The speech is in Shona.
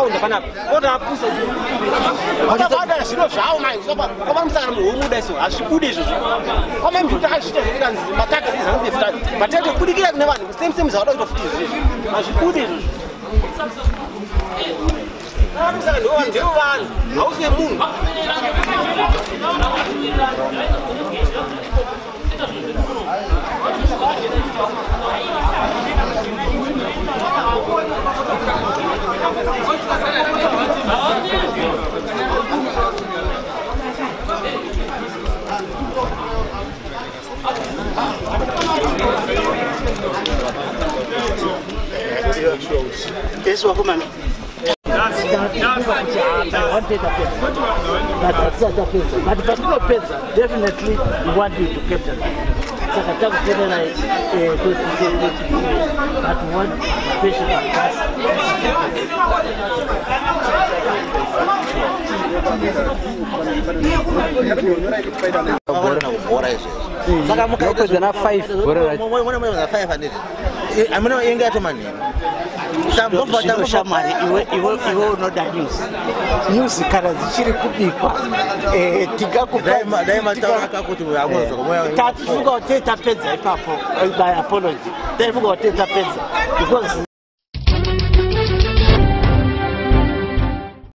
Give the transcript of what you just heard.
Akaunda panapa. Otapusa. Vakada zviro zvavo mai kwavamusangana munhu womuda iso hazvibude izvozvo. Kwamai mnhu takazviita zvekuti mataxi zanzi futi. But kubudikira kune vanhu same same zvavada kuita futi izvozvo. Hazvibude izvozvo. Saka ndivo vanhu hausi yemunhu. Yes, wakomana. But patinopedza, definitely we want you to capture that. Saka takuteererai but we want patient advice. Saka mukaita na 5 gore racho. Mwana 5 handiti. Amuna inga yatomanheru. Shamwari iwe unoda news. News kana dzichiri kubikwa tingakupadai mataura kuti tatifunga kuti tapedza ipapo. My apology. Taifunga kuti tapedza because